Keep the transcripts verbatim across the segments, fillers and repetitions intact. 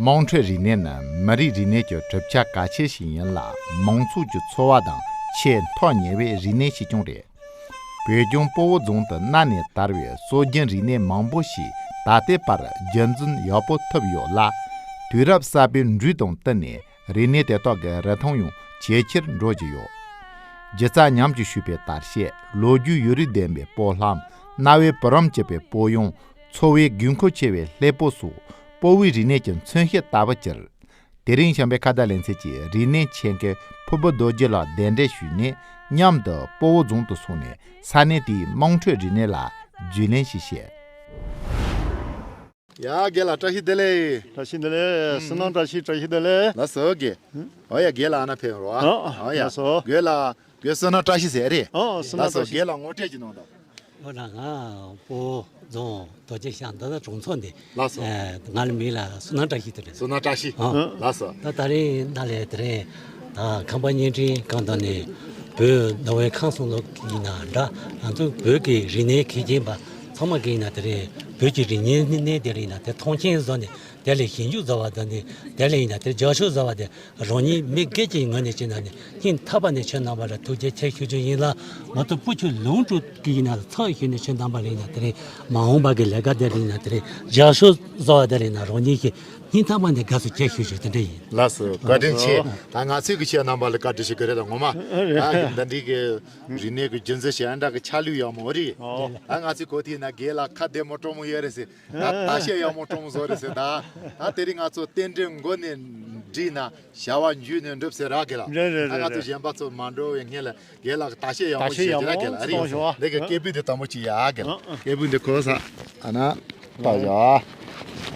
དམངས་ཁྲོད་རིག་གནས་ནི་མི་རིགས་རིག་གནས་ཀྱི་གྲུབ་ཆ་གལ་ཆེ་ཞིག་ཡིན་ལ། མང་ཚོགས་ཀྱི་འཚོ་བ་དང་ཆེས་མཐུན་ཉེ་བའི་རིག་གནས་ཤིག་ཀྱང་རེད། བོད་ལྗོངས་སྤོ་བོ་རྫོང་དུ་གནའ་ནས་དར་བའི་སྲོལ་རྒྱུན་རིག་གནས་མང་པོ་ཞིག་ད་ལྟའི་བར་རྒྱུན་འཛིན་ཡག་པོ་ཐུབ་ཡོད་ལ། དུས་རབས་གསར་པའི་འགྲོས་དང་བསྟུན་ནས་རིག་གནས་དེ་དག་གི་རིན་ཐང་ཡང་ཇེ་ཆེར་འགྲོ་བཞིན་ཡོད། སྒྱུ་རྩལ་ཉམས་ཀྱིས་ཕྱུག་པའི་དར་ཤེལ། ལོ་རྒྱུས་ཡུན་རིང་ལྡན་པའི་སྤོ་ལྷམ། གནའ་བོའི་བུ་རམ་བཅས་པའི་སྤོ་གཡང་། འཚོ་བའི་དགོས་མཁོ་ཆེ་བའི་ལྷེབ་སྤོ་སོགས་སྤོ་བོའི་རིག་གནས་ཀྱི་མཚོན་བྱེད་ལྟ་བུར་གྱུར། དེ་རིང་བྱམས་པའི་ཁ་བརྡ་ལེ་ཚན་གྱིས་རིག་གནས་ཆེད་མཁས་ཕུར་བུ་རྡོ་རྗེ་ལགས་གདན་འདྲེན་ཞུས་ནས། མཉམ་དུ་སྤོ་བོ་རྫོང་དུ་སོང་ནས་ས་གནས་དེའི་དམངས་ཁྲོད་རིག་གནས་ལ་རྒྱུས་ལོན་ཞིག་བྱས། ཡ་རྒན་ལགས་བཀྲ་ཤིས་བདེ་ལེགས། བཀྲ་ཤིས་བདེ་ལེགས། བསོད་ནམས་བཀྲ་ཤིས། བཀྲ་ཤིས་བདེ་ལེགས། ལགས་སོ་རྒན། ཨོ་ཡ་རྒན་ལགས་ཨ་ན་ཕེབས་རོགས་ཨ། ཨོ་ཡ་ལགས་སོ། རྒན་ལགས་རྒན་བསོད་ནམས་བཀྲ་ཤིས་ཟེར་རེད། ཨོ་བསོད་ནམས་ལགས་སོ། བཀྲ་ཤིས། རྒན་ལགས་ངོ་སྤྲོད་ཅིག་གནང་དང་། ཨོ་ན་ང་སྤོ་རྫོང་རྡོ་རྗེ་ཤང་མདོ་སྟོད་གྲོང་ཚོ་འདི། ལགས་སོ། ཨེ་ང་ལ་མིང་ལ་བསོད་ནམས་བཀྲ་ཤིས་དེ་རེད། བསོད་ནམས་བཀྲ་ཤིས། ཨ། ལགས་སོ། ད་ད་རིང་ནཱ་ལས་དེ་རིང་ད་ཁམས་པ་བརྙན་འཕྲིན་ཁང་དང་ནི་བོད་མདོ་དབུས་ཁམས་གསུམ་ལོགས་ཡིན་ན་འདྲ། ང་ཚོ་བོད་ཀྱི་རིག་གནས་མཁས་ཅན་པ་ཚང་མ་གིས་ཡིན་ན་དེ་རིང་བོད་ཀྱི་རིག་གནས་ནི་དེ་རིང་ཡིན་ན་དེ་མཐོང་ཆེན་བཟོ་ནས། དེ་ལས་ཞིབ་འཇུག་བཟོ་བ་དང་ནི་དེ་ལས་ཡིན་ན་དེ་རྒྱབ་སྐྱོར་བཟོ་བ་དེ་རང་ཉིད་མི་སྒེར་གྱི་ངོས་ནས་བྱས་ན་ནི་སྙིང་ཐག་པ་ནས་ཁྱེད་རྣམ་པ་ལ་ཐུགས་རྗེ་ཆེ་ཞུ་རྒྱུ་ཡིན་ལ། མ་གཏོགས་སྤོ་ཆུ་ལུང་དྲུག་གི་ཡིན་ན་ཚགས་ཤིག་ནས་ཁྱེད་རྣམ་པ་ལ་ཡིན་ན་དེ་རིང་མ་འོངས་པ་གི་ལས་ཀ་དེ་ལ་ཡིན་ན་དེ་རིང་རྒྱབ་སྐྱོར་བཟོ་བ་དེ་ལ་ཡིན་ན་རང་ཉིད་ཀྱི་སྙིང་ཐག་པ་ནས་དགའ་བསུ་ཆེ་ཞུ་རྒྱུ་དེ་འདྲ་ཡིན། ལགས་སོ། བཀའ་དྲིན་ཆེ། ད་ང་ཚོས་གི་ཁྱེད་རྣམ་པ་ལ་བཀའ་དྲིན་ཞུ་གི་རེད། ད་ངོ་མ་ད་འདི་འདྲའི་གི་རིག་གནས་ཀྱི་རྒྱུན་འཛིན་བྱེད་ཡ་འདྲ་གི་ཆ་ལུགས་ཡག་མོ་རེད། ད་ང་ཚོའི་གོ་ཐོས་ན་རྒན་ལགས་ཁ་བདེ་མོ་སྤྲོ་མོ་ཡོད་རེད་ཟེར། ད་ད་བཤད་ཡག་མོ་སྤྲོ་མོ་བཟོ་རེད་ཟེར། ད་ད་དེ་རིང་ང་ཚོ་རྟེན་འབྲེལ་མགོ་ནས་འགྲིག་ན་བྱ་བ་མཇུག་ནས་འགྲུབ་ཟེར་ར་རྒན་ལགས། རེད་རེད། ད་ང་ཚོ་རེད། གཞན་པ་ཚོ་མ་འགྲོ་བའི་སྔོན་ལ་རྒན་ལགས་ད་བཤད་ཡག་མོ་ད་བཤད་ཞིག་ཡག་རྒན་ལགས་མོ་རེད། གཏོང་ཞོག་ཨ། འདི་གི་སྐད་འབོད་འདི་དང་པོ་ཅིག་ཡ་རྒན་ལགས། ཨ་ཨ། སྐད་འབོད་འདི་གོ་ས་ཨ་ན་ད་ཡ། ཨ་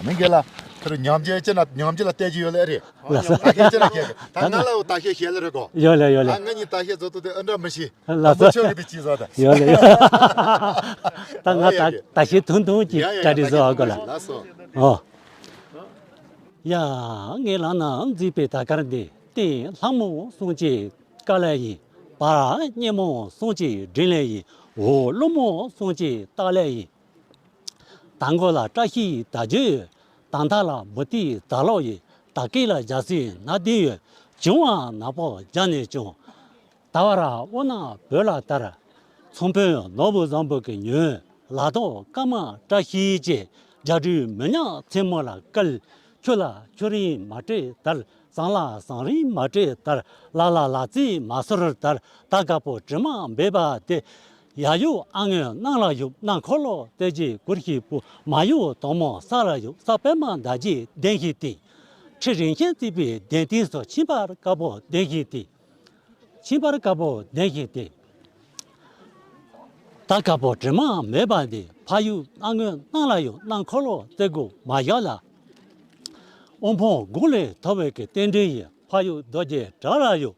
ནི་རྒན་ལགས་ཁྱོད་ཉམས་བཞེས་ཅི་ན་ཉམས་བཞེས་ལ་བལྟས་ཀྱི་ཡོད་ལེ་རེད། ལགས་སོ། ད་ཁྱེད་ཅི་ན་ཁྱེད་ད་ང་ལ་ད་བཤད་བཤད་ལེ་རེད་གོ། ཡོད་ལེ་ཡོད་ལེ། ད་ང་གཉིས་ད་བཤད་བཟོ་ཐུབ་དེ་ཨ་འདྲ་མི་ཤེས། ལགས་སོ། ཁྱོད་ཀྱི་དེ་ཅི་བཟོ་ད། ཡོད་ལེ་ཡོད། ད་ང་ད་ད་ཤེས་ཐུང་ཐུང་གི་ཡ་ཡ་གྲ་སྒྲིག་བཟོ་བ་གོ་ལ། ལགས་སོ། ཨོ། ཡ། ངའི་ལག་ན་མཛེས་པའི་དར་དཀར་འདི། སྟེང་ལྷ་མོ་གསུང་གཅིག་དཀའ་ལས་ཡིན། བར་སྙན་མོ་གསུང་གཅིག་དྲིན་ལས་ཡིན། འོག་ཀླུ་མོ་གསུང་གཅིག་རྟགས་ལས་ཡིན། དར་མགོ་ལ་བཀྲ་ཤིས་དར་རྒྱས་ཡོད། དར་མཐའ་ལ་མུ་ཏིག་དར་ལོག་ཡོད། དར་སྐེད་ལ་རྒྱལ་སྲིད་སྣ་བདུན་ཡོད། བྱུང་བ་ནག་པོ་རྒྱ་ནས་བྱུང་། ད་བར་དབུ་ནག་བོད་ལ་དར། ཚོང་དཔོན་ནོར་བུ་བཟང་པོ་གི་ཉོན། ལག་ཐོག་སྐར་མ་བཀྲ་ཤིས་ཀྱི། རྒྱ་སྦྲུལ་མི་ཉག་མཚན་མོ་ལ་བསྐུལ། ཁྱོད་ལ་ཁྱོད་རིང་མ་སྤྲད་དར། བཟང་ལ་བཟང་རིང་མ་སྤྲད་དར། ལ་ལ་ལ་རྩིས་མ་ཟུར་དར། ད་དཀར་པོ་དྲི་མ་མེད་པ་དེ། ཡ་ཡོ་ཨ་སྔོན་གནམ་ལ་ཡོད། གནམ་འཁོར་ལོ་རྩེ་གཅིག་གུར་ཞིག་སྤོ། མ་ཡོ་དོག་མོ་ས་ལ་ཡོད། ས་པད་མ་མདའ་གཅིག་གདན་ཞིག་བཏིང་། ཁྲི་རིན་ཆེན་བརྩིགས་པའི་གདན་སྟེང་སུ། ཕྱིན་པར་དཀར་པོ་གདན་ཞིག་བཏིང་། ཕྱིན་པར་དཀར་པོ་གདན་ཞིག་བཏིང་། ད་དཀར་པོ་དྲི་མ་མེད་པ་འདི། ཕ་ཡུལ་ཨ་སྔོན་གནམ་ལ་ཡོད། གནམ་འཁོར་ལོ་རྩེ་དགུ་མ་ཡར་ལ། དབུལ་ཕོངས་སྒང་ལས་ཐར་བའི་གི་རྟེན་འབྲེལ་ཡིན། ཕ་ཡུལ་རྡོ་རྗེ་བྲག་ལ་ཡོད།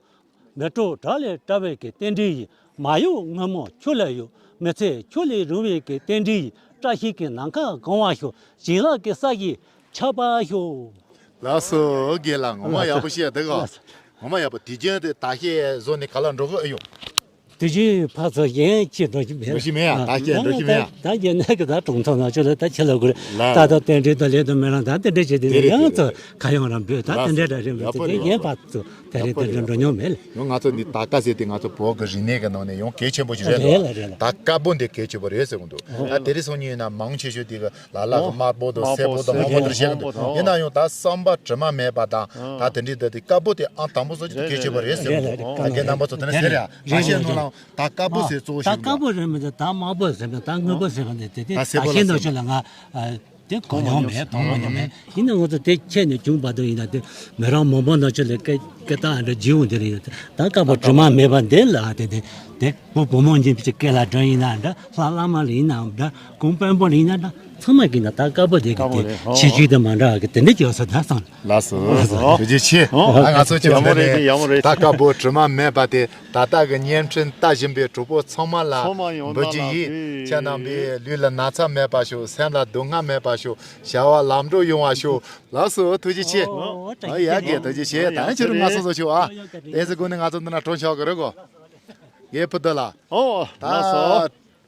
མི་འཕྲོག་དགྲ་ལས་བྲལ་བའི་གི་རྟེན་འབྲེལ་ཡིན། མ་ཡུལ་སྔོན་མོ་ཁྱོད་ལ་ཡོད། མི་ཚེ་ཁྱོད་ལས་རིང་བའི་གི་རྟེན་འབྲེལ་ཡིན། བཀྲ་ཤིས་ཀྱི་ནམ་མཁའ་གང་བ་ཤོག། བྱིན་རླབས་ཀྱི་ས་གཞི་ཁྱབ་པ་ཤོག། ལགས་སོ་རྒན་ལགས། ངོ་མ་ཡག་པོ་བཤད་འདུག་ག། ལགས་སོ། ངོ་མ་ཡག་པོ། དུས་རྒྱུན་དེ་ད་བཤད་བཟོ་ནས་ག་ལ་འགྲོ་གི་ཨེ་ཡོང་། དུས་རྒྱུན་ཕར་ཚུར་གཞན་ཁྱེད་འགྲོ་གི་མེད། འགྲོ་གི་མེད་ཡ། ད་བཤད་འགྲོ་གི་མེད་ཡ། ད་རྒྱ་ནག་གི་ད་གྲོང་ཚོ་ནང་ཆོས་ལ་ད་ཁྱེད་ལ་དགོས་རེད། ལགས། ད་ད་རྟེན་འབྲེལ་དང་ལས་དང་མི་རང་ད་དེ་འདྲ་བྱས་དེ་དེ་རེད། ཡང་དེ་ཚོ་རེད། ཁ་ཡོང་རང་འབོད་ད་ཡག་པོ་དེ་འདྲ་རེད། འདྲ་རེད་ཡོང་མེད་ལ། ཡང་ང་ཚོ་འདི་དར་དཀར་ཟེར་དེ་ང་ཚོ་བོད་ཀྱི་རིག་གནས་ཀྱི་ནང་ནས་ཡང་གལ་ཆེན་པོ་ཞིག་རེད་ལ། རེད་ལ་རེད་ལ། དར་དཀར་པོ་འདི་གལ་ཆེན་པོ་རེད་ཟེར་གི་འདུག། ད་དེ་རིང་སང་ཉིན་ཡིན་ན་མང་ཆེ་ཤོས་དེ་གི་ལ་ལ་གི་དམར་པོ་དང་སེར་པོ་དང་སྔོན་པོ་དེ་འདྲ་བཤད་གི་འདུག། ཡིན་ན་ཡང་ད་བསམ་པ་དྲི་མ་མེད་པ་དང་ད་དེ་འདྲའི་ད་དེ་དཀར་པོ་དེ་ཨང་དང་པོ་བཟོ་རྒྱུ་དེ་གལ་ཆེན་པོ་རེད་ཟེར་གི་འདུག། ད་རྒན་རྣམ་པ་ཚོ་དེ་འདྲ་ཟེར་ཡ། ད་བཤད་ནོར་ལ་དར་དཀར་པོ་ཟེར་གཙོ་བོ་ཞིག་འདུག། དར་དཀར་པོ་རེད་མི་འདུག། དར་དམར་པོ་ཟེར་བ་དང་དར་སྔོན་པོ་ཟེར་བ་འདི་དེ་དེ་ད་སེར་པོ་ལ་ད་ཤེས་ཟེར་ནོར་ཆོས་ལ་ང་དེ་གོ་མྱོང་མེད། མཐོང་མྱོང་མེད། ཡིན་ན་ང་ཚོ་དེ་ཁྱེད་ནས་བྱུང་བར་དུ་ཡིན་ན་དེ་མི་རང་མང་པོ་ནང་ཆོས་ལས་སྐད་སྐད་བཏང་འདྲ་བརྗེ་འོང་དེ་རེད། ཡིན་ན་དེ་ད་དཀར་པོ་དྲི་མ་མེད་པ་འདི་ལ་དེ་དེ་དེ་བུ་བུ་མོ་འཇིམ་པའི་སྐད་ལ་འདྲ་ཡིན་ན་འདྲ། ལྷ་བླ་མ་ལ་ཡིན་ན་འདྲ། གོང་དཔོན་པོ་ལ་ཡིན་ན་འདྲ། ཚང་མ་གིས་ན་ད་དཀར་པོ་དེ་གི་དཀར་པོ་དེ་རེད། ཨོ། ཆེ་ཆུང་དེ་མ་འདྲ་བ་གི་དེ་འདྲ་བྱས་སོ་ད་བསམ། ལགས་སོ། ལགས་སོ། ཐུགས་རྗེ་ཆེ། ཨོ། ད་ང་ཚོ་ཡག་མོ་རེད། ཡག་མོ་རེད། ད་དཀར་པོ་དྲི་མ་མེད་པ་དེ། ད་ལྟ་གི་བརྙན་འཕྲིན་ལྟ་བཞིན་པའི་གྲོགས་པོ་ཚང་མ་ལ་ཚང་མ་ཡོང་འབུལ་གྱི་ན་ཡིན། ལ་ཁྱེད་རྣམ་པའི་ལུས་ལ་ན་ཚ་མེད་པ་ཤོག། སེམས་ལ་སྡུག་བསྔལ་མེད་པ་ཤོག། བྱ་བ་ལམ་འགྲོ་ཡོང་བ་ཤོག། ལགས་སོ། ཐུགས་རྗེ་ཆེ། ཨོ། ཨོ་ཡ་རྒན་ཐུགས་རྗེ་ཆེ། ད་ནི་ཁྱེད་རང་ང་སོ་སོ་ཤོག་ཨ། ཨོ་ཡ་ག་རེ། དེ་ཚེ་དགོང་ནས་ང་ཚོ་འདི་ན་གྲོངས་ཆོག་གི་རེད་གོ། རྒན་བུ་དོ་ལ། ཨོ། ད་ལགས་སོ།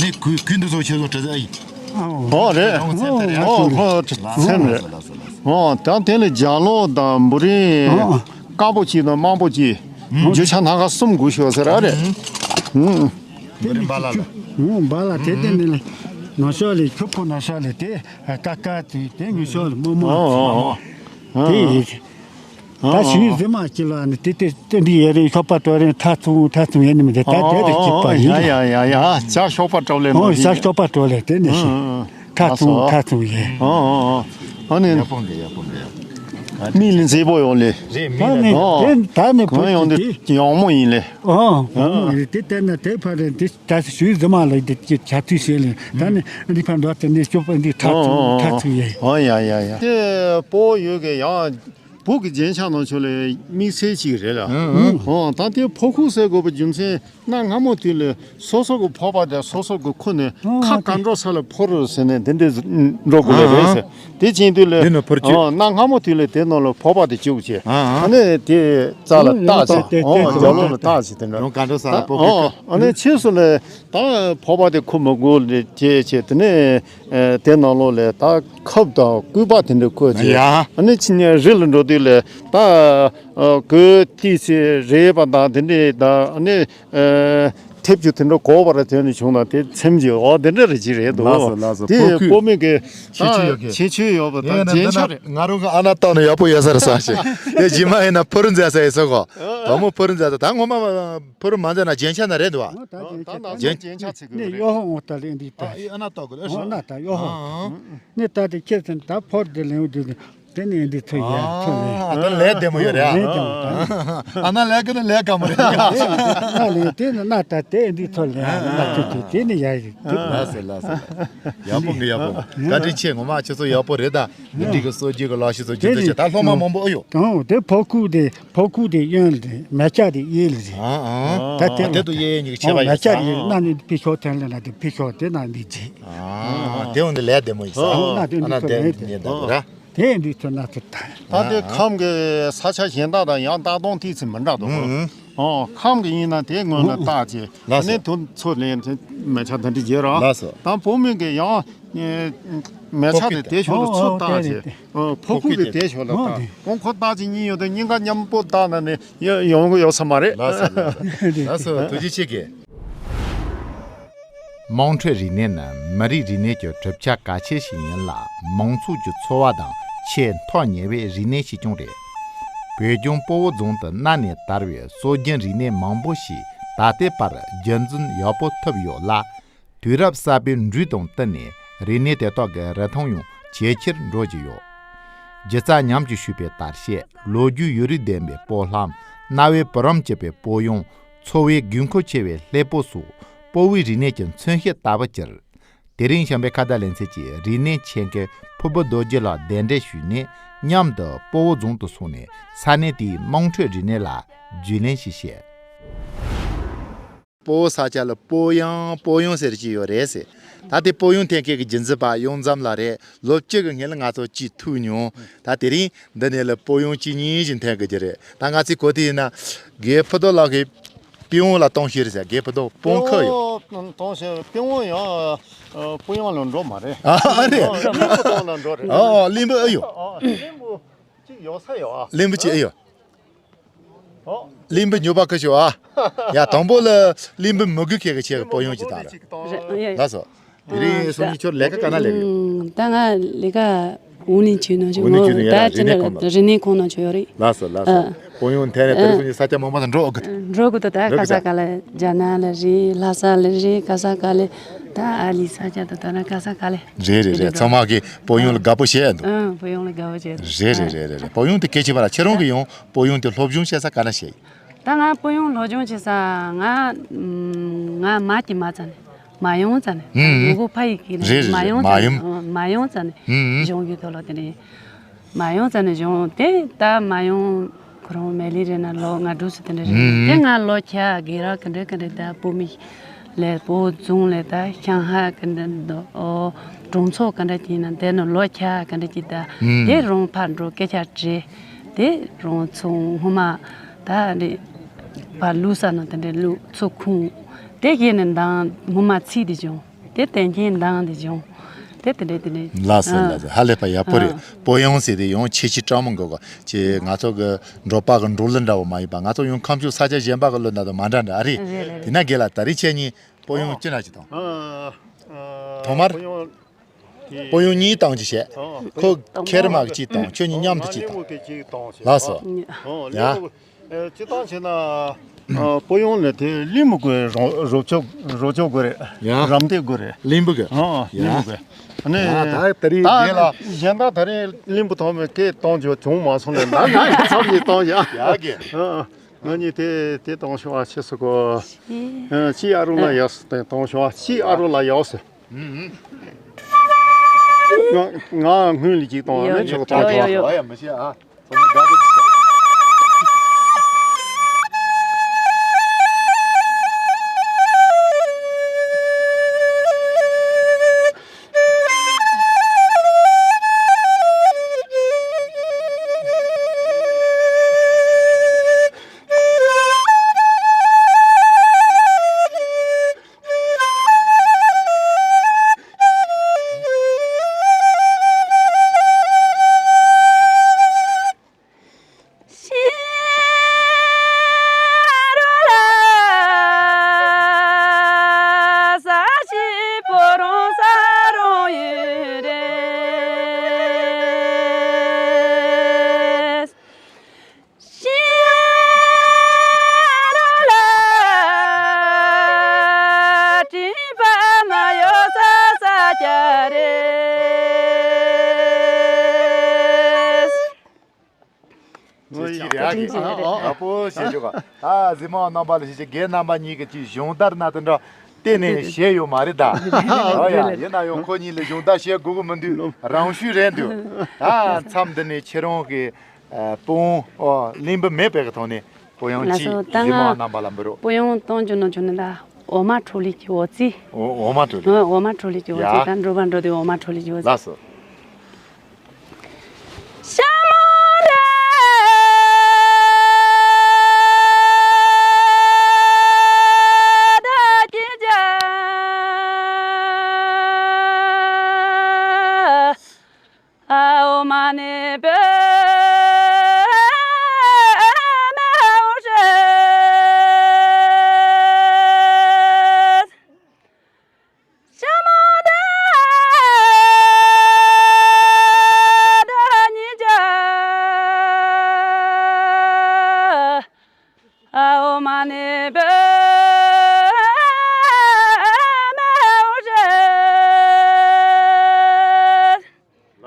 ནི་གུས་གུས་འདི་ཚོ་ཁྱེད་ཚོ་དྲི་ཟ་ཡིན། ཨོ་རེད། ཨོ་ཁོ་ཚེམ་རེད། ཨོ་ཁོ་ཚེམ་རེད། ཨོ་ད་དེ་ལ་ལྗང་ལོ་དང་འབུ་རིན་དཀར་པོ་གཅིག་དང་དམར་པོ་གཅིག་རྒྱུ་ཆ་སྣ་ཁ་གསུམ་དགོས་ཤོག་ཟེར་ར་རེད། ཨུ། འབུ་རིན་པ་ལ་ལ། ཨུ་འབ་ལ་དེ་དེ་ནི་ལ་ནང་ཤོག་ལས་ཁྱོད་ཕོ་ནང་ཤོག་ལས་དེ་ཀ་ཀ་དེ་དེ་ངུ་ཤོག་ལས་མོ་མོ་ཨོ་ཨོ་ཨོ། དེ་ཡིན། ད་ཞུས་ཟིན་མ་ཅི་ལ་ནི་དེ་དེ་དེ་འདི་ཡེ་རེ་ཤོག་པ་སྤྲོ་རེ་ཐ་ཚུ་ཐ་ཚུ་ཡེ་ནི་མི་དེ་ད་དེ་དེ་ཅི་པ་ཡིན། ཡ་ཡ་ཡ་ཡ་ཇ་ཤོག་པ་སྤྲོ་ལེ་ཨོ་ནོ་ཇ་ཤོག་པ་སྤྲོ་ལེ་དེ་ནི་ཤི་ཐ་ཚུ་ཐ་ཚུ་ཡེ། ཨོ་ཨོ་ཨོ་ཨ་ནི་ཡག་པོ་འདི་ཡག་པོ་འདི་ཡག་མི་ལ་མཛེས་པོ་ཡོང་ལེ། རེད་མི་ད་ལ་ནི་ཨོ་དེ་ད་ནི་གང་ཡོང་དེ་ཡོང་མོ་ཡིན་ལེ། ཨོ་ཡོང་མོ་ཡིན་དེ་དེ་ན་དེ་ཕ་རེ་དེ། ད་ཞུས་ཟིན་མ་ལ་འདི་ཅི་བྱ་དུས་ཤེས་ལེ། ད་ནི་འདི་ཕར་འགྲོ་དེ་འདི་སྐྱོབ་པ་འདི་ཐག་ཚུགས་ཐག་ཚུགས་ཡེ། ཨོ་ཡ་ཡ་ཡ། དེ་སྤོ་ཡོད་གི་ཡང་བུ་གི་རྒྱན་ཆ་ནང་ཆོ་ལེ་དམིགས་བསལ་ཅིག་རེད་ལ། ཨོ་ད་དེ་ཕོ་ཁུག་ཟེར་དགོས་པ་རྒྱུ་མཚན་གནའ་སྔ་མོ་དུས་ལ་སོ་སོ་གི་ཕོ་པ་དང་སོ་སོ་གི་ཁུ་ནས་ཁ་ག་འགྲོ་ས་ལ་ཕོ་རུ་ཟེར་ནས་དེ་འདྲ་འགྲོ་དགོས་ལེ་རེད་ཟེར། དེ་ཕྱིན་དུས་ལ་འདི་ནི་ཕུར་བཅུག་ཨོ་གནའ་སྔ་མོ་དུས་ལ་དེ་ནང་ལ་ཕོ་པ་དེ་བཅུག་བྱས། ཨ་ནི་དེ་རྩ་ལ་བཏགས་བྱས། ཨོ་རྒྱབ་ལོགས་ལ་བཏགས་བྱས་དེ་འདྲ། ཡང་ག་འདྲ་ས་ཕོ་ཁུག་ཨོ་ཨ་ནི་ཕྱིས་སུ་ལ་ད་ཕོ་པ་དེ་ཁུ་མི་དགོས་ལེ་བྱས་བྱས་དེ་ནས་དེ་ནང་ལོགས་ལ་ད་ཁབ་དང་སྐུད་པ་དེ་འདྲ་ཁུ་བྱས། ཡ་ཨ་ནི་ཕྱི་ཉིན་རི་ལ་འགྲོ་དུས་ལ་ད་གོས་ཏི་སེ་རེད་པ་དང་དེ་འདྲས་ད་ཨ་ནི། ཐེབས་ཀྱི་དེ་འདྲ་གོ་བར་དོན་ནི་བྱུང་ན་དེ་ཚེམ་གྱི་འོ་དེ་འདྲ་རེ་ཅི་རེད་འདུག་ལགས་སོ་ལགས་སོ། དེ་ཕོ་ཁུག་ཕོ་མོ་གི་ཁྱད་ཆོས་ཡོད་གི་ཁྱད་ཆོས་ཡོད་པ་དང་རྒྱན་ཆ་རེད། ང་རང་གི་ཨ་ན་བཏགས་ནས་ཡག་པོ་ཡོད་ས་རེད་བསམ་ཞིག་དེ་རྗེས་མ་ཡིན་ན་ཕུ་རུ་མཛད་ས་ཡིན་ས་གོ་དང་མོ་ཕུ་རུ་མཛད་ས་ད་ངོ་མ་ཕུ་རུ་མ་མཛད་ན་རྒྱན་ཆ་ན་རེད་འདུག་བ། ད་ད་ད་རྒྱན་ཆ་ཚིག་གི་ནས་རེད། གཡོ་ཧོང་འོ་ད་ལེན་འདི་ད་ཨ་ན་བཏགས་གི་ཨ་ཨོ་ན་ད་གཡོ་ཧོང་ནས་ད་དེ་ཁྱེད་ཚོ་ད་ཕོར་དེ་ལེན་འོ་དེ། དེ་ནས་འདི་ཚོ་ཡར་ཐོན་ནས། ཨ་ད་ལས་བདེ་མོ་ཡོད་རེད་ཨ། ལས་ཀྱང་ད། ཨ་ན་ལས་ཀྱི་ནི་ལས་དཀའ་མོ་རེད། ཨ་ལས་དེ་ནི་ན་ད་དེ་འདི་ཚོ་ལས་ཨ་ན་ཚོ་ཚོ་དེ་ནི་ཡར་ཡིན། ལགས་སོ་ལགས་སོ། ཡག་པོ་འདི་ཡག་པོ། བཀའ་དྲིན་ཆེ། ངོ་མ་ཁྱེད་ཚོ་ཡག་པོ་རེད་ད། འདི་འདྲི་གི་གསོ་རྒྱུ་གི་ལག་ཤེས་ཚོ་ཇི་ལྟར་བྱེད་ད་སློབ་མ་མང་པོ་ཨེ་ཡོད། དང་དེ་ཕོ་ཁུག་དེ་ཕོ་ཁུག་དེ་གཡོན་ལ་རེད། མལ་ཆ་དེ་གཡས་ལ་རེད། ཨ་ཨ། ད་དེ་དེ་དུ་གཡས་གཡས་ཉིད་ཀྱི་ཆེ་བ་ཡོད་ས། མལ་ཆ་དེ་ན་ནི་ཕི་ཤོག་ཐན་ལ་ན་དེ་ཕི་ཤོག་དེ་ན་འདི་རྗེས། ཨ་དེ་འོན་ཏེ་ལས་བདེ་མོ་ཡིན་ས། ཨ་ན་དེ་འདི་ཚོ་ལས་དེ། དེ་འདི་ཚོ་ན་ཚོ་ད། ད་དེ་ཁམས་ཀྱི་ས་ཆ་གཞན་དག་དང་ཡང་སྟག་སྡོང་ཏི་ཙི་མི་འདྲ་འདུག་ཨོ་ཁམས་ཀྱི་ཡིན་ན་དེ་སྔོན་ལ་བཏགས་བྱས་ལགས་སོ། ནས་དུ་ཚོ་ལེན་མི་ཆ་ད་འདི་བརྗེ་རོགས། ལགས་སོ། ད་བུ་མོ་གི་ཡང་མི་ཆ་དེ་དེ་ཕྱོགས་ལ་ཚུར་བཏགས་བྱས། ཕོ་ཁུག་གི་དེ་ཕྱོགས་ལ་བཏགས། ཁོང་ཁོ་བཏགས་ཅིག་གཉིས་ཡོད་དུ་གཉིས་ཀ་མཉམ་པོ་བཏགས་ན་ནི་ཡོང་གི་ཡོད་ས་མ་རེད། ལགས་སོ་ལགས་སོ། ཐུགས་རྗེ་ཆེ་གི། དམངས་ཁྲོད་རིག་གནས་ནི་མི་རིགས་རིག་གནས་ཀྱི་གྲུབ་ཆ་གལ་ཆེ་ཞིག་ཡིན་ལ། མང་ཚོགས་ཀྱི་འཚོ་བ་དང་ཆེས་ཐག་ཉེ་བའི་རིག་གནས་ཤིག་ཀྱང་རེད། བོད་ལྗོངས་སྤོ་བོ་རྫོང་དུ་གནའ་ནས་དར་བའི་སྲོལ་རྒྱུན་རིག་གནས་མང་པོ་ཞིག་ད་ལྟའི་བར་རྒྱུན་འཛིན་ཡག་པོ་ཐུབ་ཡོད་ལ། དུས་རབས་གསར་པའི་འགྲོས་དང་བསྟུན་ནས་རིག་གནས་དེ་དག་གི་རིན་ཐང་ཡང་ཇེ་ཆེར་འགྲོ་བཞིན་ཡོད། སྒྱུ་རྩལ་ཉམས་ཀྱིས་ཕྱུག་པའི་དར་ཤེལ། ལོ་རྒྱུས་ཡུན་རིང་ལྡན་པའི་སྤོ་ལྷམ། གནའ་བོའི་བུ་རམ་གྱུར་པའི་སྤོ་གཡང་། འཚོ་བའི་དགོས་མཁོ་ཆེ་བའི་ལྷེབ་སྤོ་སོགས་སྤོ་བོའི་རིག་གནས་ཀྱི་མཚོན་བྱེད་ལྟ་བུར་གྱུར། དེ་རིང་བྱམས་པའི་ཁ་བརྡ་ལེ་ཚན་གྱིས་རིག་གནས་ཆེད་མཁས་ཕུར་བུ་རྡོ་རྗེ་ལགས་གདན་འདྲེན་ཞུས་ནས་མཉམ་དུ་སྤོ་བོ་རྫོང་དུ་སོང་ནས་ས་གནས་དེའི་དམངས་ཁྲོད་རིག་གནས་ལ་རྒྱུས་ལོན་ཞིག་བྱས། སྤོ་བོ་ས་ཆ་ལ་སྤོ་གཡང་སྤོ་གཡང་ཟེར་གྱི་ཡོད་རེད་ཟེར། ད་དེ་སྤོ་གཡང་འཐེན་མཁན་གྱི་རྒྱུན་འཛིན་པ་གཡང་འཛོམས་ལགས་རེད། ལོ་གཅིག་གི་སྔོན་ལ་ང་ཚོ་གཅིག་ཐུག་མྱོང་། ད་དེ་རིང་འདི་ནས་ལ་སྤོ་གཡང་གཅིག་གཉིས་ཤིག་འཐེན་དགོས་ཀྱི་རེད། ད་ང་ཚོས་གོ་དུས་ཡིན་ན་རྒན་ཕུ་རྡོ་ལགས་ཀྱིས་སྤོ་གཡང་ལ་གཏོང་ཤེས་རེད་ཟེར། རྒན་ཕུ་རྡོ་སྤོ་གཡང་ཁ་ཡོད། སྤོ་གཡང་གཏོང་ཤེས། སྤོ་གཡང་ཡང་ཨ་སྤོ་གཡང་ལ་འགྲོ་མ་རེད། ཨ་ཨ་རེད། ཨ་གླིང་བུ་གཏོང་ལ་འགྲོ་རེད། ཨ་ཨ་གླིང་བུ་ཨ་ཡོད། ཨ་གླིང་བུ་གཅིག་ཡོད་ས་ཡོད་ཨ། གླིང་བུ་ཅིག་ཨེ་ཡོད། ཨོ། གླིང་བུ་ཉོ་བ་ཁ་ཤོ་ཨ། ཡ་དང་པོ་ལ་གླིང་བུ་མི་དགོས་ཁེ་གི་ཆེ་གི་སྤོ་གཡང་ཅིག་བཏང་ར། རེད་ཡ། ལགས་སོ། དེ་རིང་སོ་ཉི་ཁྱོད་ལས་ཀ་ག་ན་ལས་ཡོད། ད་ང་ལས་ཀ་ཝུ་ལིན་ཆུས་ནང་ཆུ་ཝུ་ལིན་ཆུས་ནང་ཡ་ད་རིག་གནས་ཁོངས་ནང་། རིག་གནས་ཁོངས་ནང་ཆུ་ཡོད་རེད། ལགས་སོ་ལགས་སོ། སྤོ་གཡང་འཐེན་ནས་དེ་རིང་སོ་ཉི་ས་ཆ་མང་པོ་ལ་འགྲོ་འོ་གི། འགྲོ་གི་འདུག་ད་ག་ས་ག་ལ་རྒྱ་ནག་ལ་རེད། ལྷ་ས་ལ་རེད། ག་ས་ག་ལ་ད་ཨ་ལི་ས་ཆ་དུ་ད་ན་ག་ས་ག་ལ། རེད་རེད་རེད། ཚང་མ་གི་སྤོ་གཡང་ལ་དགའ་པོ་བྱས་འདུག་ཨ་སྤོ་གཡང་ལ་དགའ་པོ་བྱས་འདུག་རེད་རེད་རེད་རེད་རེད། སྤོ་གཡང་དེ་སྐད་ཆེ་བ་ལ་ཁྱེད་རང་གི་ཡང་སྤོ་གཡང་དེ་སློབ་སྦྱོང་བྱེད་ས་ག་ན་བྱས། ད་ང་སྤོ་གཡང་སློབ་སྦྱོང་བྱེད་ས་ང་ང་མ་གི་མ་ཙ་ནས་མ་ཡོང་ཙ་ནས་ཧུམ་ཧུམ། ངོ་གོ་ཕ་ཡི་གི་ནས་རེད་རེད་མ་རེད། ཡོང་ཙ་མ་ནས་ཡོང་། མ་ཡོང་ཙ་ནས་ཧུམ་ཧུམ། སྦྱོང་རྒྱུ་དོ་ལོ་དེ་ནས། མ་ཡོང་ཙ་ནས་བྱུང་། དེ་ད་མ་ཡོང་ཁོ་རང་མེ་ལི་རེད་ན་ལོ་ང་དྲུག་སུ་དེ་འདྲ་རེད། ཨུམ། དེ་ང་ལོ་ཁྱ་དགེ་རག་ག་འདྲ་ག་འདྲ་ད་སྤོ་མི་ལས་སྤོ་རྫོང་ལས་ད་ཤང་ཧ་ག་འདྲ་འདུག་ཨོ་གྲོང་ཚོ་ག་འདྲ་ཅིག་ན་དེ་ནི་ལོ་ཁྱ་ག་འདྲ་ཅིག་ད། ཨུམ། དེ་རང་ཕར་འགྲོ་སྐད་ཆ་དྲིས། དེ་རང་ཚོ་སྔོན་མ་ད་རེད་ཕར་ལུག་ས་ན་དེ་འདྲ་ལུག་ཚོ་ཁུངས་དེ་གས་ནས་འདང་སྔོན་མ་ཚིག་དེ་བྱུང་། དེ་གཏན་འཁེལ་འདང་དེ་བྱུང་། དེ་དེ་འདྲ་དེ་འདྲ། ལགས་སོ་ཨ། ལགས་སོ། ཧ་ལས་པ་ཡག་པོ་རེད། ཨ། སྤོ་གཡང་ཟེར་དེ་ཡང་ཁྱད་ཆོས་སྤྲ་མོ་འགོ་གོ་ཅེ་ང་ཚོ་གི་འབྲོག་པ་གི་འབྲོག་གླུ་འདྲ་བོ་མ་ཡིན་པ་ང་ཚོ་ཡང་ཁམས་ཕྱོགས་ས་ཆ་གཞན་པ་གི་གླུ་འདྲ་དང་མ་འདྲ་འདྲ་ཨ་རེད། རེད་རེད་དེ་ན་རྒན་ལགས་ད་རེས་ཁྱེད་གཉིས་སྤོ་གཡང་ཅི་འདྲ་ཅིག་དང་། ཨ། ཨ། ཐོག་མར། སྤོ་གཡང་ སྤོ་ཡོང་གཉིས་བཏང་གི་བྱས། ཨོ། ཁོ་ཁེར་མ་གི་གཅིག་བཏང་། ཁྱོད་གཉིས་མཉམ་དུ་གཅིག་བཏང་། ལགས་སོ། ཨོ། ཡ། ལེགས་པོ། ཨེ། སྤྱིར་བཏང་བྱས་ན། ཨ། སྤོ་ཡོང་ལ་དེ་གླིང་བུ་དགོས་རེད། རོ་ཅོ་རོ་ཅོ་དགོས་རེད། ཡ། རམ་འདེགས་དགོས་རེད། གླིང་བུ་དགོས། ཨ། གླིང་བུ་དགོས། ཨ་ནི། ད་ད་རིང་དེ་ལ། གཞན་དག་ད་རིང་གླིང་བུ་ཐོགས་མེད་སྐད་གཏོང་རྒྱུ་བྱུང་མ་སོང་ནས། ད་ང་ཡི་མཚམས་ཀྱིས་གཏོང་བྱ། ཡ་གི། ཨ། ང་གཉིས་དེ་དེ་གཏོང་ཤོག་ཨ། ཆེ་སུ་གོ། ཨ། ཅི་ཨ་རུ་ལ་ཡག་སུ་དེ་གཏོང་ཤོག་ཨ། ཅི་ཨ་རུ་ལ་ཡག་སུ། ཨུ། ང་ང་སྔོན་ལ་ཅིག་གཏོང་། ཨ་ནི་ཁྱོད་གཏོང་ཤོག་ཨ། ཡོད་ཡོད། ཨ་ཡ། མི་ཤེས་ཨ། ཅི་རེད་ཨ། ཅི་རེད་ཨ། ཨ་པོ་ཞེས་ཞུ་ག་ད་གཟིགས་མོ་རྣམ་པ་ལ་ཞེས་བྱ། རྒན་རྣམ་པ་གཉིས་ཀྱིས་ཅིག་སྦྱོང་བརྡར་གནང་དེ་འདྲ་གཏན་ནས་བྱས་ཡོད་མ་རེད་ད། ཨོ་ཡ། ཡིན་ན་ཡང་ཁོ་གཉིས་ལ་སྦྱོང་བརྡར་བྱེད་དགོས་ཀྱི་མི་འདུག་རང་ཤུགས་རེད་འདུག་ད་མཚམས་འདི་ནས་ཁྱེད་རང་གི། ཨ། སྤོ་ཡོང་། ཨོ། གླིང་བུ་མེད་པའི་གི་ཐོག་ནས་སྤོ་ཡོང་ལགས་སོ། ཅིག་ད་གཟིགས་མོ་ང་རྣམ་པ་ལ་འབུལ་རོགས། སྤོ་ཡོང་གཏོང་རྒྱུ་ནོར་བྱུང་ནི་ད། འོ་མ་འཕྲོ་ལས་ཀྱི་འོ་ཙི། འོ། འོ་མ་འཕྲོ་ལས། ཨ། འོ་མ་འཕྲོ་ལས་ཀྱི་འོ་ཙི། ཡ། ད་འགྲོ་བ་འགྲོ་དུས་འོ་མ་འཕྲོ་ལས་ཀྱི་འོ་ཙི། ལགས་སོ།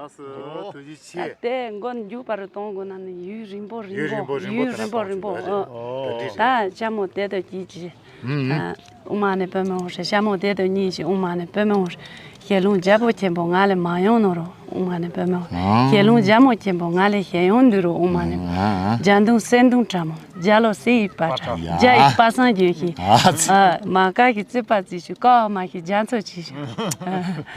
ལགས་སོ། ཐུགས་རྗེ་ཆེ། ཨ། དེ་མགོ་མཇུག་བར་དུ་གཏོང་དགོས་ན་ནི་ཡུན་རིང་པོ་རིང་པོ། ཡུན་རིང་པོ་རིང་པོ། ཡུན་རིང་པོ་རིང་པོ། ཨ། ད་ཞྭ་མོ་དེ་དང་གཅིག་བྱས། ཨ། ཨུ་མ་ནི་པུས་མོ་ཧོ་ཧྲེ། ཞྭ་མོ་དེ་དང་གཉིས་བྱས། ཨུ་མ་ནི་པུས་མོ་ཧོ་ཧྲེ། ཞལ་ལུང་རྒྱལ་པོ་ཆེན་པོ་ང་ལ་མ་ཡོང་ནོར་རོ། ཨུ་མ་ནི་པུས་མོ་ཧོ། ཨ། ཞལ་ལུང་རྒྱལ་མོ་ཆེན་པོ་ང་ལ་ཞལ་ཡོང་འདུག་རོ། ཨུ་མ་ནི། ཨ། རྒྱ་མདུང་གསེར་མདུང་ཕྲ་མོ། རྒྱ་ལོ་སྲས་ཡི་པ་ཏྲ། ཡ། རྒྱ་ཡི་པ་སངས་རྒྱས་ཤིང་། ཨ་ཙི། ཨ། མ་ཀ་གི་རྩིག་པ་རྩིག་ཤོག་ཀ་བ་མ་གི་རྒྱ་མཚོ་ཆེ་ཤོག་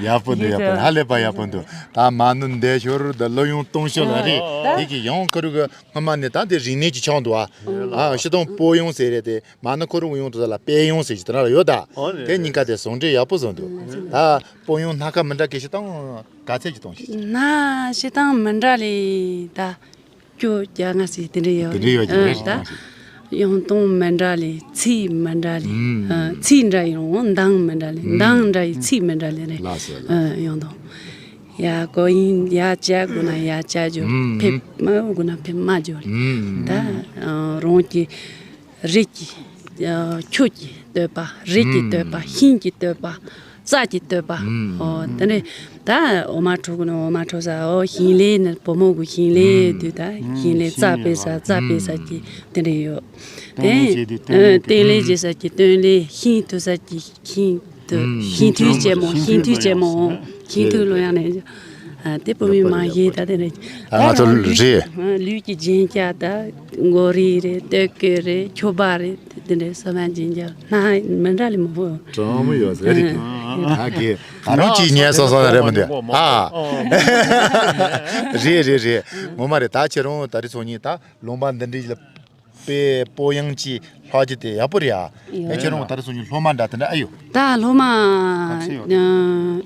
ཡག་པོ་འདུག་ཡག་པོ་འདུག་ཧ་ལས་པ་ཡག་པོ་འདུག་ད་མ་ནུ་འདས་ཞོར་ད་སློབ་ཡོན་གཏོང་ཤོག་ལ་རེད། ཨ། དེ་གི་ཡང་ཁོ་རུ་གི་སྔ་མ་ནས་ད་དེ་རིག་གནས་ཀྱི་ཆགས་འདུག་ཨ། ཨ། སྤྱིར་བཏང་སྤོ་ཡོང་ཟེར་རེད་དེ། མ་ནུ་ཁོ་རུ་གི་ཡོང་དུ་ད་ལ་དཔེ་ཡོང་ཟེར་གྱི་དེ་འདྲ་ཡོད་ད། ཨོ་ནི། དེ་གཉིས་ཀ་དེ་ཟུང་འབྲེལ་ཡག་པོ་བཟོ་འདུག་ད་སྤོ་ཡོང་སྣ་ཁ་མི་འདྲ་གི་སྤྱིར་བཏང་ག་ཚད་ཀྱི་གཏོང་ཤེས། ན་སྤྱིར་བཏང་མི་འདྲ་ལས་ད། སྐྱོ་རྒྱ་ང་སི་དེ་འདྲ་ཡོད་དེ་འདྲ་ཡོད་རེད། ཀྱི་རེད། ཨ། ད་ཡང་གཏོང་མི་འདྲ་ལས། ཚིག་མི་འདྲ་ལས། ཨུམ། ཨ། ཚིག་འདྲ་ཡང་འདང་མི་འདྲ་ལས། ཨུམ། འདང་འདྲ་ཡི་ཚིག་མི་འདྲ་ལས་རེད། ལགས་སོ། ཨ། ཡང་དང་། ཡ་གོ་ཡིན། ཡ་བྱ་དགོས་ན་ཡ་བྱ་རྒྱུ། ཨུམ། ཕེབས་མ་དགོས་ན་ཕེབས་མ་རྒྱུ་རེད། ཨུམ། ད། ཨ། རང་གི་རིགས་ཀྱི། ཨ། ཁྱོད་ཀྱི་བསྟོད་པ། རིགས་ཀྱི་བསྟོད་པ། ཨུམ། ཤིང་གི་བསྟོད་པ། རྩྭ་གྱི་བསྟོད་པ། ཨུམ། ཨོ། དེ་ནས་ད་འོ་མ་འཕྲོ་གི་ནི་འོ་མ་འཕྲོ་ས། ཨོ། ཞིང་ལས་ནི་བུ་མོ་གི་ཞིང་ལས། ཨུམ། དུས་ད་ཞིང་ལས། རྩྭ་སྤེལ་ས། རྩྭ་སྤེལ་ས་ཀྱི་དེ་འདྲ་ཡོད། དེ། སྟོན་ལས་བྱེད་དུས་སྟོན་ལས། ཨ། སྟོན་ལས་བྱེད་ས་ཀྱི་སྟོན་ལས། ཤིང་འཐུ་ས་ཀྱི་ཤིང་འཐུ། ཨུམ། ཤིང་འཐུའི་ལྕེ་མོ། ཤིང་འཐུའི་ལྕེ་མོ། ཤིང་འཐུ་ལོ་ཡང་ནས། ཨ། དེ་བུ་མོའི་མ་གཞི་ད་དེ་རེད། ད་ང་ཚོ་རང་གི་རེད། ལུས་ཀྱི་རྒྱན་ཆ་ད་མགོ་རིལ་རེད། སྟོད་གོས་རེད། ཁྱོ་བ་རེད། དེ་འདྲའི་སོ་མ་རྒྱན་ཆ་སྣ་མི་འདྲ་ལས་མང་པོ། གྲངས་མི་ཡོད་ཟེར་རེད། ཨ། ད་གི་ད་རང་གཅིག་ཉལ་སོང་སོང་རེད་མི་འདུག་ཨ། རེད་རེད་རེད། ངོ་མ་རེད། ད་ཁྱེད་རང་ད་རེས་ཚོ་གཉིས་ད་ལུང་པ་འདི་འདྲའི་ལ། དཔེ་སྤོ་ཡང་ཅིག་ལྷག་རྒྱུ་དེ་ཡག་པོ་རེད་ཨ། ཡོད། ཨེ་ཁྱེད་རང་ད་རེས་སོང་ཉིན་སློབ་མ་འདྲ་དེ་འདྲ་ཨེ་ཡོད། ད་སློབ་མ། ཨ།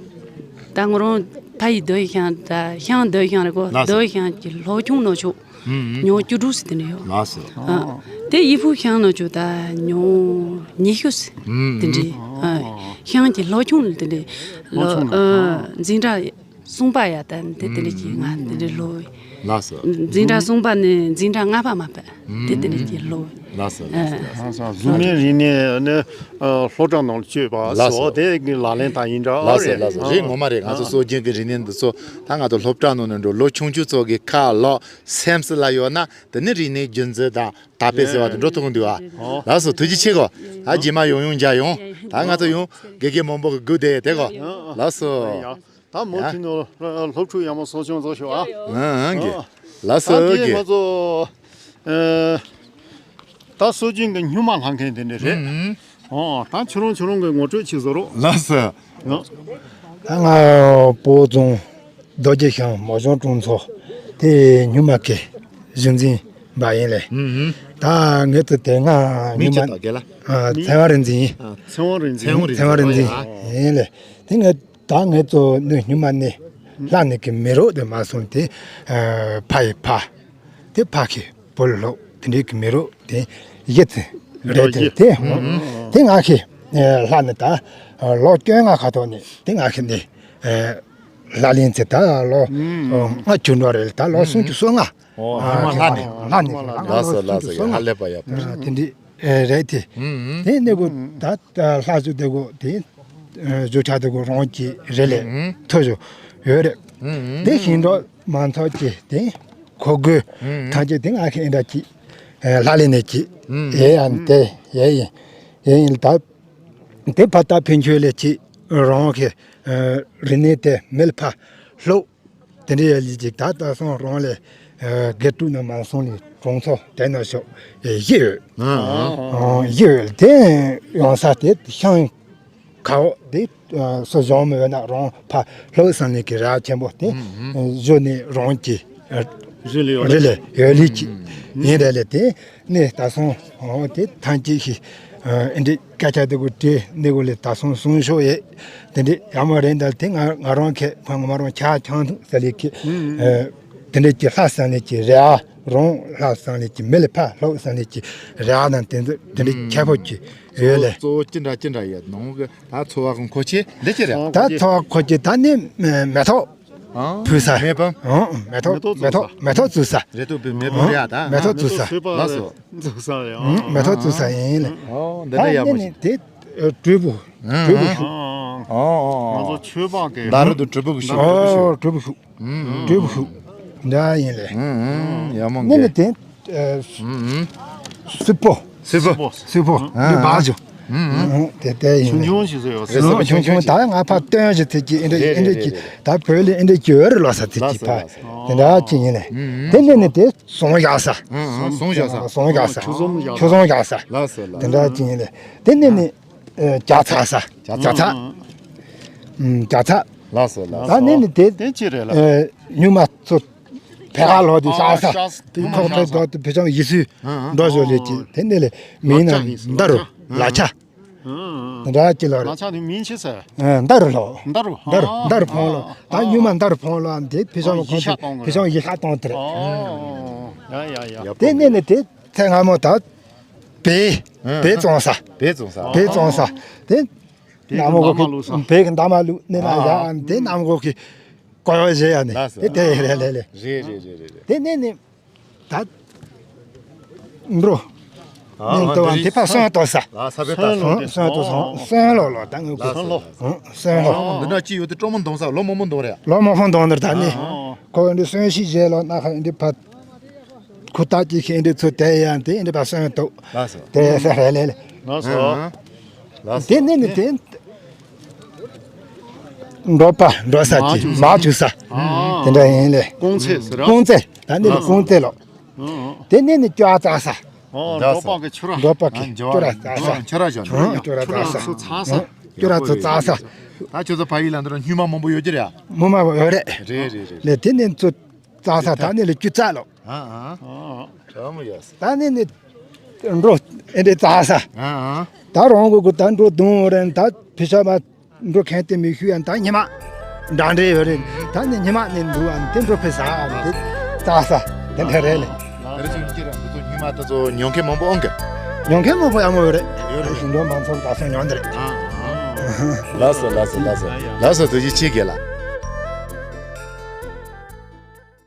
ད་ང་རང་ཕ་ཡི་རྡོ་ཡི་ཤང་། ད་ཤང་རྡོ་ཡི་ཤང་རེད་གོ། ལགས་སོ། རྡོ་ཡི་ཤང་གི་སློབ་ཆུང་ནོ་ཆུ། ཨུམ་ཨུམ། ཉོ་བཅུ་དྲུག་ཟེར་དེ་འདྲ་ཡོད། ལགས་སོ། ཨ། དེ་ཡི་ཕུ་ཤང་ནོ་ཆུ་ད་ཉོ་ཉི་ཤུ་ཟེར། ཨུམ་ཨུམ། དེ་འདྲའི། ཨ། ཤང་གི་སློབ་ཆུང་དེ་འདྲའི་སློབ་ཆུང་། ཨ། འཛིན་གྲྭ། གསུམ་པ་ཡ་ད་དེ་དེ་འདྲ་གི་ང་དེ་འདྲ་ལོ། ལགས་སོ། འཛིན་གྲྭ་གསུམ་པ་ནས་འཛིན་གྲྭ་ལྔ་པ་མ་པ་དེ་དེ་འདྲ་གི་ལོ། ལགས་སོ། ལགས་སོ། ལགས་སོ། གཟུགས་མེད་རིག་གནས་ནི་སློབ་གྲྭ་ནང་ལ་བསྐྱོད་པ་ལགས་སོ། སོགས་དེ་གི་ལག་ལེན་དང་ཡིན་འདྲ། ལགས་སོ། རེད། ལགས་སོ། རེད། ངོ་མ་རེད། ང་ཚོ་སྲོལ་རྒྱུན་གྱི་རིག་གནས་འདི་ཚོ་ད་ང་ཚོ་སློབ་གྲྭ་ནང་ནས་འགྲོ་ལོ་ཆུང་ཆུང་ཚོ་གི་ཁ་ལོ་སེམས་སུ་ལ་ཡོད་ན་དེ་ནི་རིག་གནས་རྒྱུན་འཛིན་དང་དར་སྤེལ་ཟེར་བ་དེ་འགྲོ་ཐུབ་ཀྱི་འདུག་ཨ། ལགས་སོ། ཐུགས་རྗེ་ཆེ་གོ། ད་རྗེས་མ་ཡང་ཡང་མཇལ་ཡོང་། ད་ང་ཚོ་ཡང་དགེ་རྒན་མང་པོ་གི་སྒུག་བསྡད་དེ་གོ། ལགས་སོ། ད་མུ་མཐུད་ནས་སློབ་ཕྲུག་ཡག་མོ་གསོ་སྐྱོང་མཛད་ཤོག་ཨ། ཨང་ཨང་གི། ལགས་སོ། ད་དེ་གི་ང་ཚོ་ཨ་ད་སྲོལ་རྒྱུན་གྱི་སྨྱུག་མ་ལྷག་མཁན་དེ་འདྲ་རེད། ཨང་། ཨོ་ད་ཁྱོད་རང་ཁྱོད་རང་གི་ངོ་སྤྲོད་ཅིག་བཟོ་རོགས། ལགས་སོ། ཨང་། ད་ང་སྤོ་རྫོང་རྡོ་རྗེ་ཤང་མོ་གཞུང་གྲོང་ཚོ་དེ་སྨྱུག་མ་གི་གཞི་འཛིན་པ་ཡིན་ལེ། ཨང་། ད་ངེད་ཚོ་དེ་སྔ་མིང་སྨྱུག་ཅི་མ་ད་རྒན་ལགས། ཨ་ཚེ་དབང་རིག་འཛིན་ཡིན། ཨ་ཚེ་དབང་རིག་འཛིན། ཚེ་དབང་རིག་འཛིན། ཚེ་དབང་རིག་འཛིན། ཨ་ཡིན་ལེ། དེ་ངེད་ད་ངེད་ཚོ་ནི་སྨྱུག་མ་ནི་ལྷག་ནི་གི་མི་རོགས་དེ་མ་སོང་དེ་ཨ་ཕ་ཡི་ཕ། དེ་ཕ་གི་བུ་ལོག་དེ་འདྲའི་གི་མི་རོགས་དེ་ཡེ་ཚེ་རེད། དེ་དེ་དེ་ང་གི་ཨ་ལྷག་ནི་ད་ལོ་བཅོ་ལྔ་ཁ་ཐོག་ནི་དེ་ང་གི་ནི་ཨ་ལྷག་ལེན་ཚེ་ད་ལོ་ཨ་ལྔ་བཅུ་འགྲོ་རེད། ད་ལོ་སུམ་ཅུ་སོ་ལྔ། ཨོ་ཨ་སྨྱུག་མ་ལྷག་ནི། ལྷག་ནི་ལགས་སོ། ལགས་སོ། ཧ་ལས་པ་ཡག་པོ། དེ་འདྲའི་ཨེ་རེད་དེ། ཨུམ། དེ་གནས་སྒོ་ད་ལྷག་བཅུག་དེ་གོ་དེ་བཟོ་ཆག་དེ་གོ་རང་གི་རེད་ལེ། ཨུམ། ཐོས་བཞོ་ཡོད་རེད། ཨུམ། དེ་ཤིང་འབྲོག་མང་ཚོགས་ཀྱི་དེ་གོ་དགོས། ཨུམ། ཐམས་ཅད་དེ་ང་ཁེ་འདྲ་གི་ལྷག་ལེན་ནས་ཀྱི་ཨེ་ཡང་དེ་ཡེ་ཡིན་ཡེ་ཡིན། ད་དེ་ཕ་ད་ཕན་ཆོད་ལས་ཀྱི་རང་གི་རིག་གནས་དེ་མི་ལ་ཕ་ལྷོ། དེ་འདྲའི་ཡ་ལི་ཅིག་ད་ལྟ་སོང་རང་ལས་སྒེར་དྲུག་ནས་མ་སོང་ལས་གྲོང་ཚོ་དེ་ན་ཤོག་བཞི་ཡོད། ཨ་ཨ། བཞི་ཡོད། དེ་ཡོང་ས་དེ་ཤང་ཁའོ་དེ་སོ་སྦྱོང་མི་ཡོད་ན་རང་ཕ་ལྷོ་བསམ་ནས་ཀྱི་ར་ཆེན་པོ་དེ་བཞོ་ནས་རང་གི་རི་ལས་ཡོད་ལི་ཅིག་ཡིན་རེད་ལས་དེ། ནས་ད་སོང་། ཨོ་དེ་ཐང་ཅིག་ཤི། ཨ་འདི་སྐད་ཆ་དེ་གོ་དྲིས་ནི་གོ་ལས་ད་སོང་སོང་ཤོག་ཡེ། དེ་འདྲི་ཡ་མོ་རེད་འདྲ་དེ་ང་ང་རང་ཁེ་ཁོ་ང་མ་རང་ཆ་ཆང་ཐུང་ཟ་ལི་ཁེ། ཨ་དེ་འདྲི་ཀྱི་ལྷ་སང་ལི་ཀྱི་རེ་ཨ་རོང་ལྷ་སང་ལི་ཀྱི་མི་ལི་ཕ་ལྷོ་སང་ལི་ཀྱི་རེ་ཨ་ནང་དེ་ཚོ་དེ་འདྲི་ཁྱད་པོ་ཀྱི་ཡོད་ལེ། གཙོ་བོ་ཅི་འདྲ་ཅི་འདྲ་ཡོད་ནོ་གི་ད་འཚོ་བ་གི་མཁོ་ཆས་འདི་ཅི་རེད། ད་འཚོ་བ་མཁོ་ཆས་ད་ནི་མེ་ཏོག་ཨང་། ཕུལ་ས། མེ་ཕམ། ཨང་། མེ་ཏོག་མེ་ཏོག་མེ་ཏོག་མེ་ཏོག་བཙུགས་ས། རེ་ཏོག་པའི་མེ་ཕམ་རེད་ཨ་ད། མེ་ཏོག་བཙུགས་ས། ལགས་སོ། བཙུགས་ས་རེད་ཨང་། མེ་ཏོག་བཙུགས་ས་ཡིན་ལེ། ཨོ་འདི་འདྲ་ཡག་པོ་ཞིག་ད་ནི་ནི་དེ་གྲུ་བུ། གྲུ་བུ་ཤུག་ཨོ་ཨོ་ང་ཚོ་ཆོས་པ་གི་ད་རུ་དུ་གྲུ་བུ་ཤུག་ཨོ་གྲུ་བུ་ཤུག་གྲུ་བུ་ཤུག་འདྲ་ཡིན་ལེ། ཡག་མོ་ནི་ནི་འགས། དེ་སུ་པོ། སུ་པོ། སུ་པོ། འདི་བ་ཇོ། དེ་དེ་ཡིན། ཆུང་ཆུང་ཞིག་བཟོས་ཡོད། ཆུང་ཆུང་ཆུང་ཆུང་ད་ང་ཕ་སྟོན་ཞིག་ཐེ་ཀྱི་ཨིན་འདྲ་ཨིན་འདྲ་ཀྱི་ད་བོད་ལ་ཨིན་འདྲ་ཀྱི་འོད་རི་ལོ་ས་ཐེ་ཀྱི་ཕ། དེ་འདྲ་ཅི་ཡིན་ལེ། དེ་ནས་ནི་དེ་ཟོང་བཞག་ས། ཟོང་བཞག་ས། ཟོང་བཞག་ས། ཆུ་ཟོང་བཞག་ས། དེ་འདྲ་ཅི་ཡིན་ལེ། དེ་ནས་ནི་རྒྱ་ཚ་ས། རྒྱ་ཚ། རྒྱ་ཚ། ལགས་སོ་ལགས་སོ། ད་ནི་ནི་དེ་དེ་ཅི་རེད་ལ། སྨྱུག་མ་ཚོ། བེ་ཧ་ལོ་དེ་ཤ་ས། དེ་ཁོག་པའི་རྡོ་དེ་བེ་ཆང་ཡི་སུའི་རྡོ་བཟོ་ལས་ཀྱི་དེ་ནས་ལས་མིང་ན་འདར་ལ་ཆ། འདྲ་ཅི་ལ་རེད། ལ་ཆ་དེ་མིང་ཆི་ཟེར། འདར་ལོ། འདར་འདར་འདར་ཕོང་ལོ། ད་སྨྱུག་མ་འདར་ཕོང་ལོ་དེ་བེ་ཆང་ཁོང་དེ་བེ་ཆང་ཡི་ཤ་གཏོང་དེ་རེད། དེ་ནས་ནས་དེ་ཚེ་སྔ་མོ་ད་བེ་བེ་བཙོང་ས། བེ་བཙོང་ས། བེ་བཙོང་ས་དེ། ནམ་གོ་གི་བེ་གི་འདབ་མ་ལུག་ནས་ན་ཡ་དེ་ནམ་གོ་གི། ཀོ་ཡོ་ཞེས་ཡ་ནི། ལགས་སོ། དེ་དེ་རེད་ལེ་ལེ། རེད་རེད་རེད་རེད་རེད། དེ་ནས་ནི། ད། འགྲོ། ཨ་ནི་ལྟོ་བ་འདི་དེ་ཕ་སོན་ལྟོ་ས། ལ་ས་བེ་ད་སོན། སོན་ལྟོ་སོན། སོན་ལོ་ལོ་ད་ངུ་གུ། ལགས་སོ་ལགས་སོ། སོན་ལོ། ཨ་འདི་འདྲ་ཅི་ཡོད་དེ་གྲོ་མོ་འདོང་ས་ལོ་མོ་མོ་འདོང་རེད། ལོ་མོ་ཧོན་འདོང་ནི་ད་ནི། ཨ་ཨ། ཁོ་འདི་སོན་ཤི་ཞེས་ལོ་ན་ཁ་འདི་ཕ། ཁུ་ཏག་ཅིག་ཤེས་འདི་ཚོ་དེ་ཡང་དེ་འདི་པ་སོན་ཏོ། ལགས་སོ། དེ་ས་རེ་ལེ་ལེ། ལགས་སོ། ཨ་ལགས་སོ། དེ་ནི་ནི་དེ། འགྲོ་པ་འགྲོ་ས་ཅི་མ་བཅུ་ས། དེ་འདྲ་ཡིན་ལེ། ཀོང་ཚེ་ཟེར་ར། ཀོང་ཚེ་ད་ནི་ལེ་ཀོང་ཚེ་ལོ། དེ་ནི་ནི་ཅོ་ཨ་ཙ་ས། འགྲོ་པ་གི་ཆུ་ར། འགྲོ་པ་གི་ཅོ་ར་ཙ་ས། ཅོ་ར་ཅོ་ར་ཅོ་ར་ཙ་ས། ཅོ་ར་ཚོ་ཙ་ས། ད་ཁྱོད་ཚོ་ཕ་ཡུལ་ལ་འདི་ར་སྨྱུག་མ་མང་པོ་ཡོད་ཀྱི་རེད། སྨྱུག་མ་ཡོད་རེད། རེད་རེད་རེད། ལེ་དེ་ནི་ཚོ། རྩྭ་ས་ད་ནི་ལ་ཅུ་རྩ་ལོ། ཨ་ཨ། ཨ་ཨ། ད་ནི་ནི། འགྲོ། ཨེ་འདྲའི་རྩྭ་ས། ཨ་ཨ། ད་རང་གོ་གོ་ད་འགྲོ་དུང་རེད་ད་ཕི་ཤ་མ། འགྲོ་མཁན་དེ་མི་ཤུ་ཡང་ད་ཉི་མ། འདྲ་འདྲེ་ཡོད་རེད་ད་ནི་ཉི་མ་ནི་འདུག་ཨ་དེ་འགྲོ་ཕི་ས་ཨ་དེ། རྩྭ་ས། དེ་འདྲ་རེད་ལེ། རེ་ཅུང་ཅི་རེད་འདི་ཚོ་ཉི་མ་དེ་ཚོ་ཉོ་མཁན་མང་པོ་ཨང་གི། ཉོ་མཁན་མང་པོ་ཡང་མོ་ཡོད་རེད། ཡོད་རེད། ཞིང་འབྲོག་མང་ཚོགས་ད་སོང་ཉོ་འདི་རེད། ཨ་ཨ། ལགས་སོ་ལགས་སོ་ལགས་སོ་ལགས་སོ་ཐུགས་རྗེ་ཆེ་གེ་ལ།